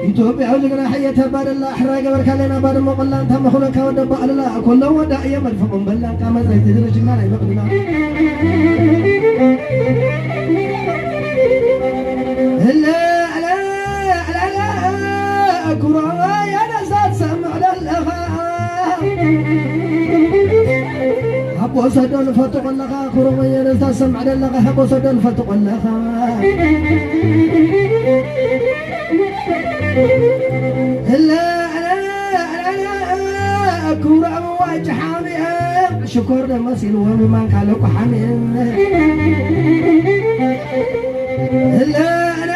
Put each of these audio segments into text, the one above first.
ኢትዮጵያ ጅግና ሕየ ተባደላ ኣሕራ ገበርካለና ባድመ ቆላ እንታ መኹለካ ወደ ባዕልላ ኮሎ ወዳ እየ መድፍቑም በላ ቃመፀ ትድርጅና ናይ መቕድና እለ እለ እለ እለ ኩሮ ያነሳ ትሰምዕ ደለኻ ኣቦ ሰዶ ንፈቱ ቆለኻ ኩሮ ወየ ነስታ ትሰምዕ ደለኻ ኣቦ ሰዶ ንፈቱ ቆለኻ እለ እለ እለ እለ ኩሮ ዋጭ ሓሚአ ሽኮር ደመሲልዎ ብማንካ ለቁ ሓሚአ እለ እለ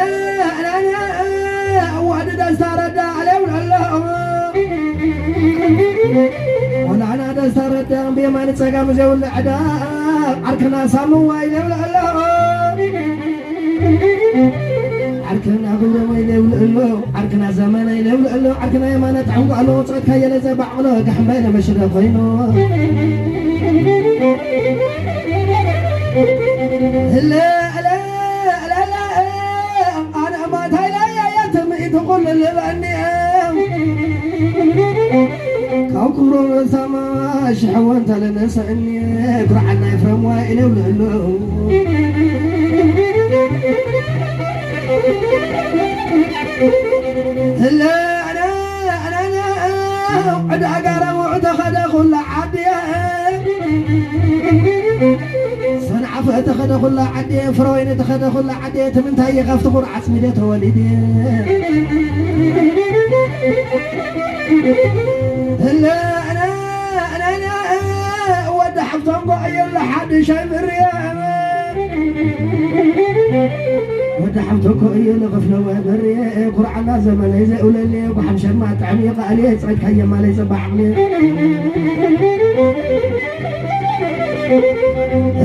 እለ እለ ዋዲ ደስታ ረዳ ኣለው ለሎ ወላና ደስታ ረዳ ብየማን ጸጋም ዘውል ዕዳ ዓርክና ሳምዋ ይለብለሎ ዓርክና ግብረመ ይለብለሎ ዓርክና ዘመነ ይለብለሎ ዓርክና የማነ ጣዕንቋ ኣሎ ጸድካ የለ ዘባዕሎ ጋሕምባ የለ መሽረ ኮይኑ እለ እለ እለ እለ ኣነ ማታይ ላይ ኣያትም ኢትኹል ልበኒ ካብ ኩሮ ሳማ ሽሕወ እንተለነሰእኒ ኩርዓና ይፍረምዋ ኢለ ይብልእሉ እለ ኣነ ኣነ ዕዳጋ ረቡዕ ተኸደ ኩላ ዓድየ ሰንዓፈ ተኸደ ኩላ ዓድየ ፍረወይኒ ተኸደ ኩላ ዓድየ ትምንታይ የኸፍቲ ኩርዓት ሚደ ተወሊድየ እለ ኣነ ኣነ ኣነ ወዲ ሓፍቶም ጎ እየለ ሓድሽ ኣይምርየ ወዲ ሓፍቶ እኮ እየለ ክፍለ ወበርየ ኩርዓና ዘመነይ ዘእውለልየ ጓሓም ሸማ ጥዕም ይቃልየ ጸድካ የማለይ ጽባሕ ዓቕልየ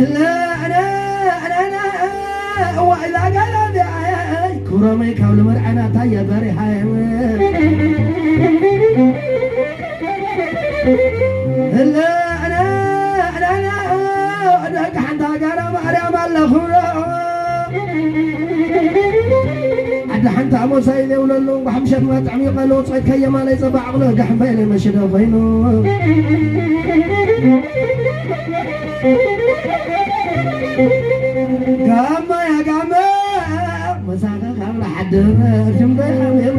እለ ኣነ ኣነ ኣነ እዋ እዛ ጋላ ዚኣየ ክብሮመይ ካብ ልመርዓና ታየ በሪሃየ እለ ኣነ ኣነ ኣነ ደቂ ሓንታ ጋራ ማርያም ኣለኹ ዓዲ ሓንታ ኣሞሳይ ዘይብለሉ ጓሕምሸት መጥዕሚ ቀሎ ጾይት ከየማለይ ጸባ ዓቕሎ ጋሕምባይ ለመሽደ ኮይኑ ጋማ ያጋማ መሳኻ ካብ ንሓድር ሽምበይ ሓሚማ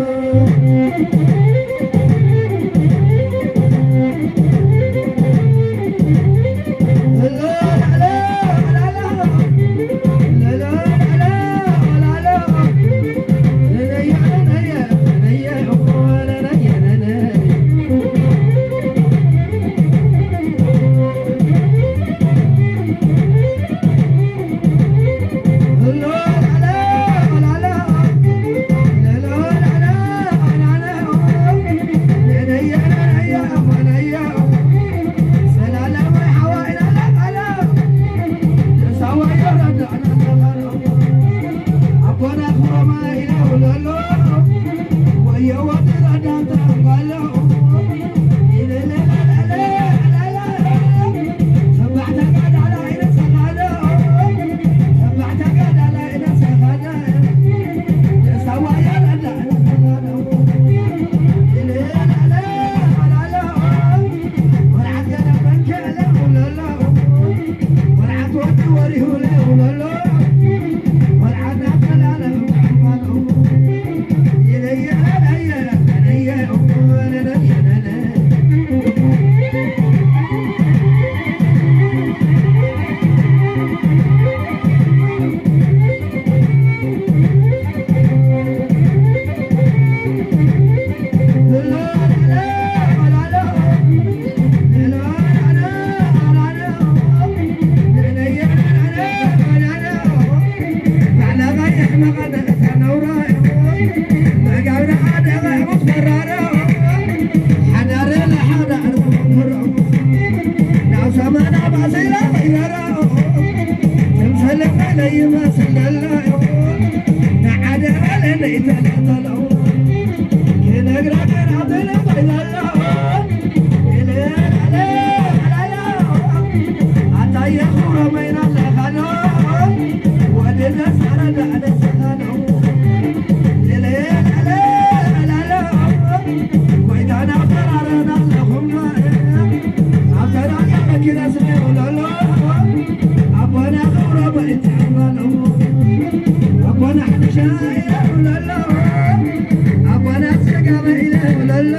ኣቦና ጽጋበ ኢለ እብለሉ፣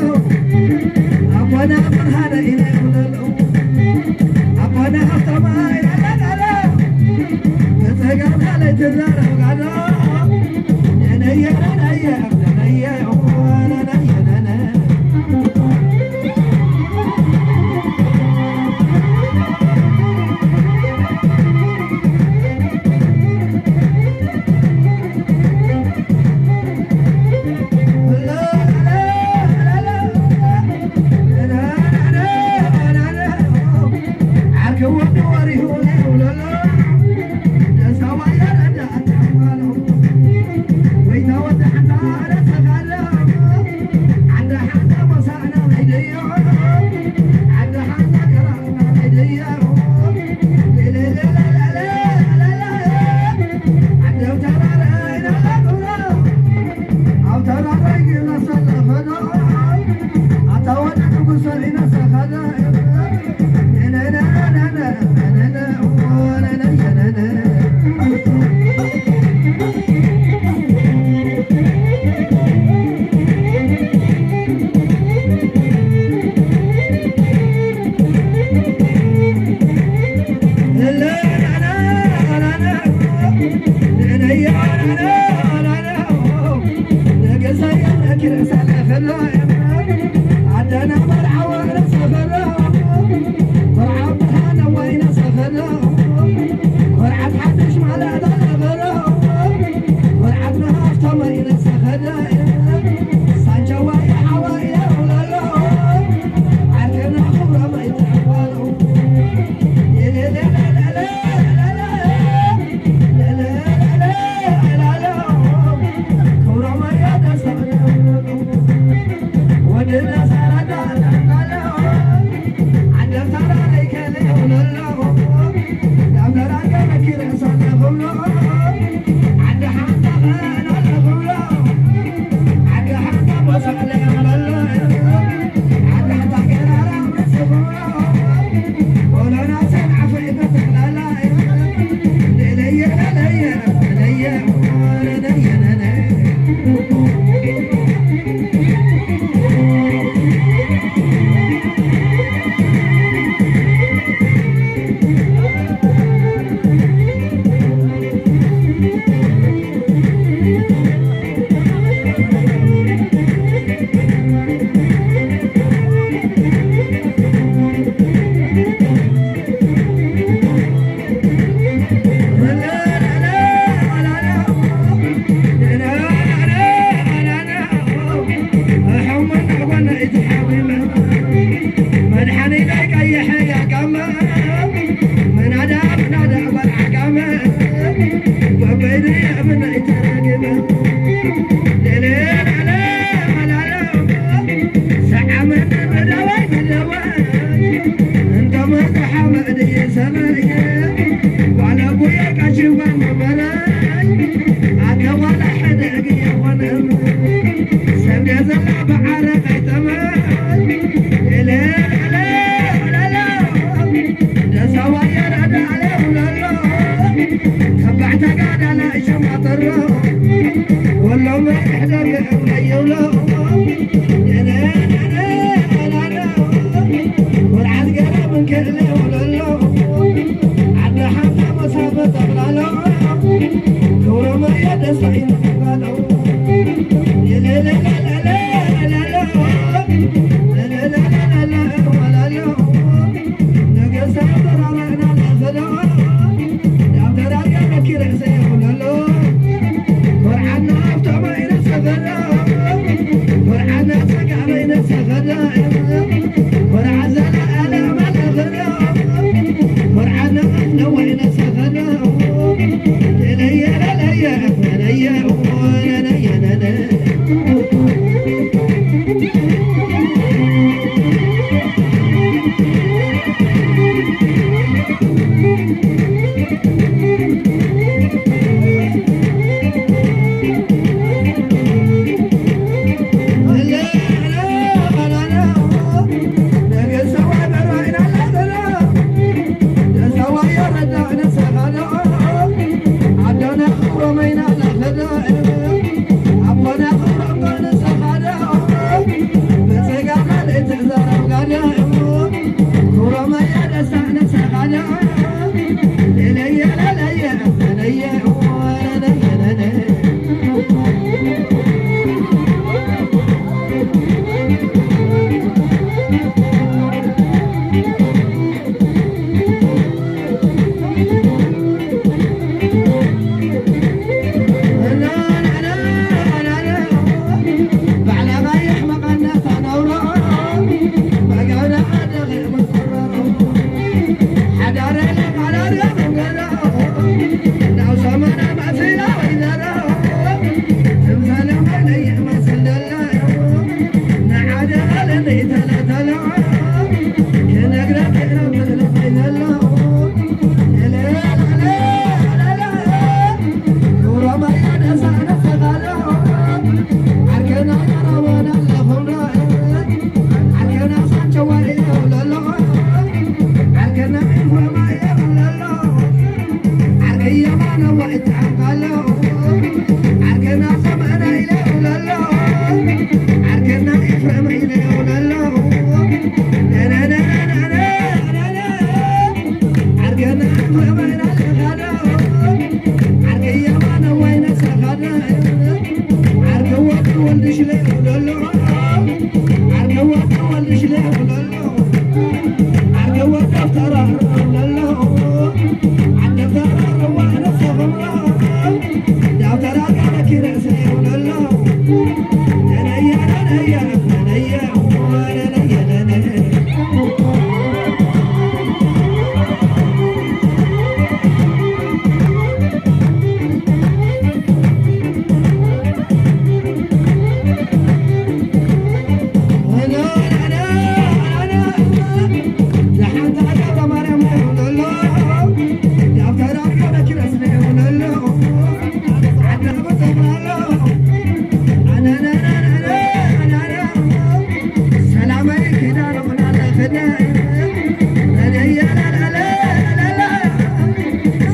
ኣቦና ብርሃነ ኢለ እብለሉ፣ ኣቦና ሃብታማ ኢለ እብለሉ፣ ብጸጋምካ ለይትዛረብ ጋዶ፣ ነነየ፣ ነነየ፣ ነነየ፣ ነነየ፣ ነነ።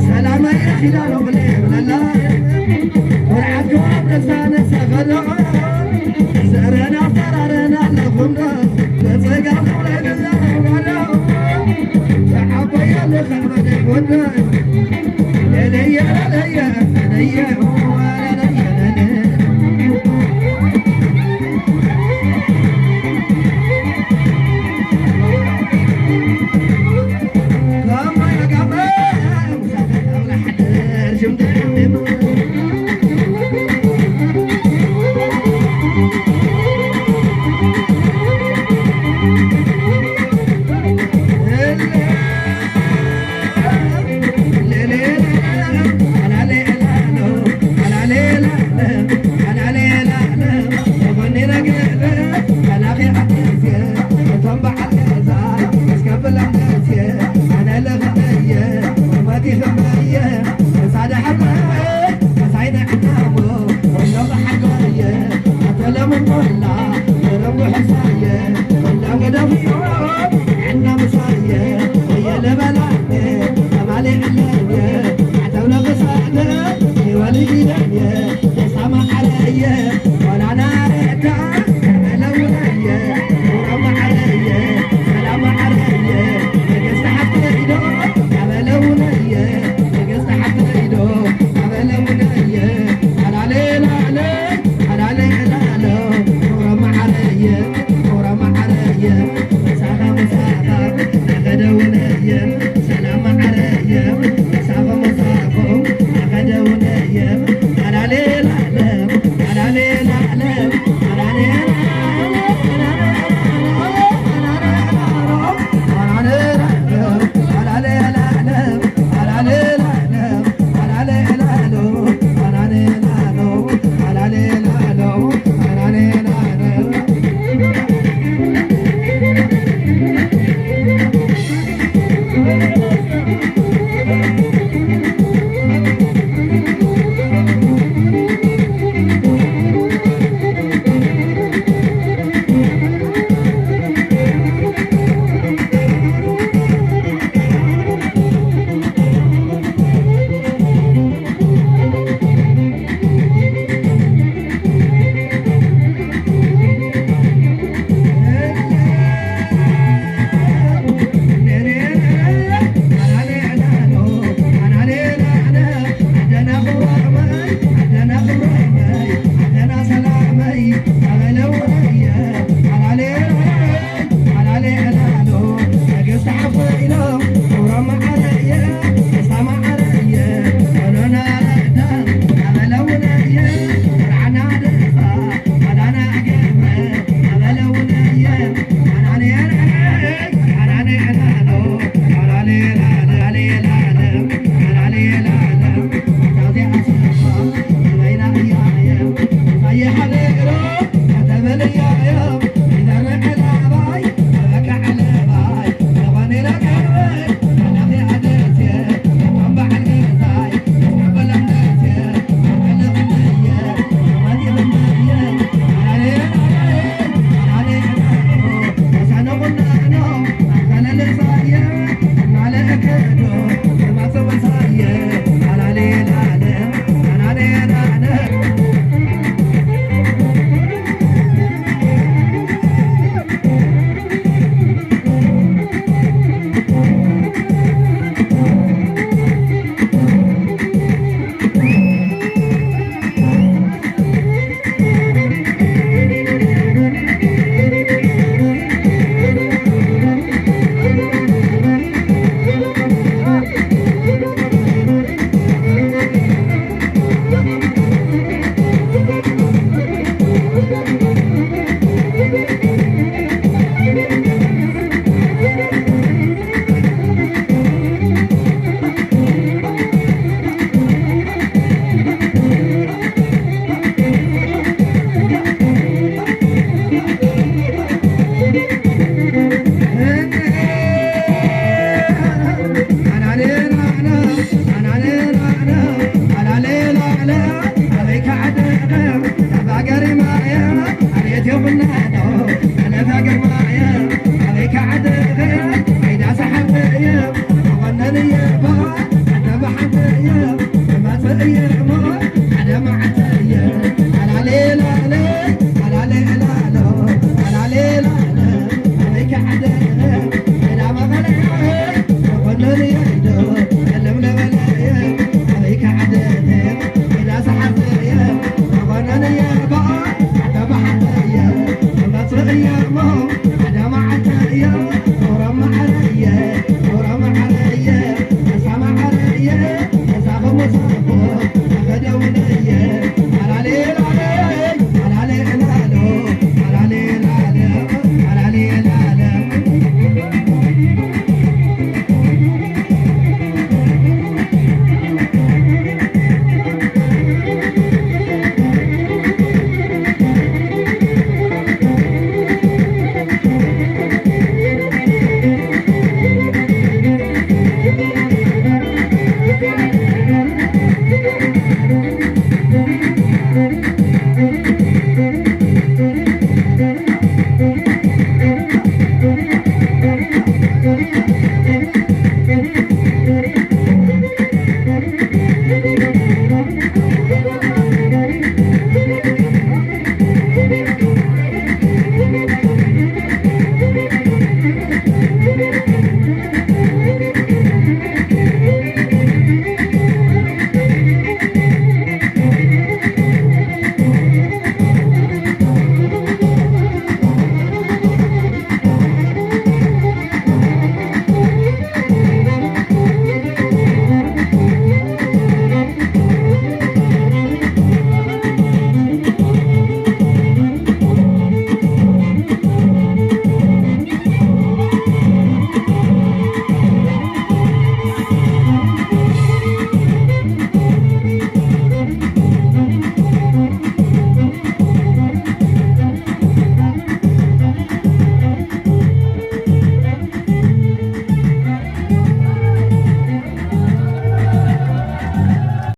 ሰላመይ ኪዳነ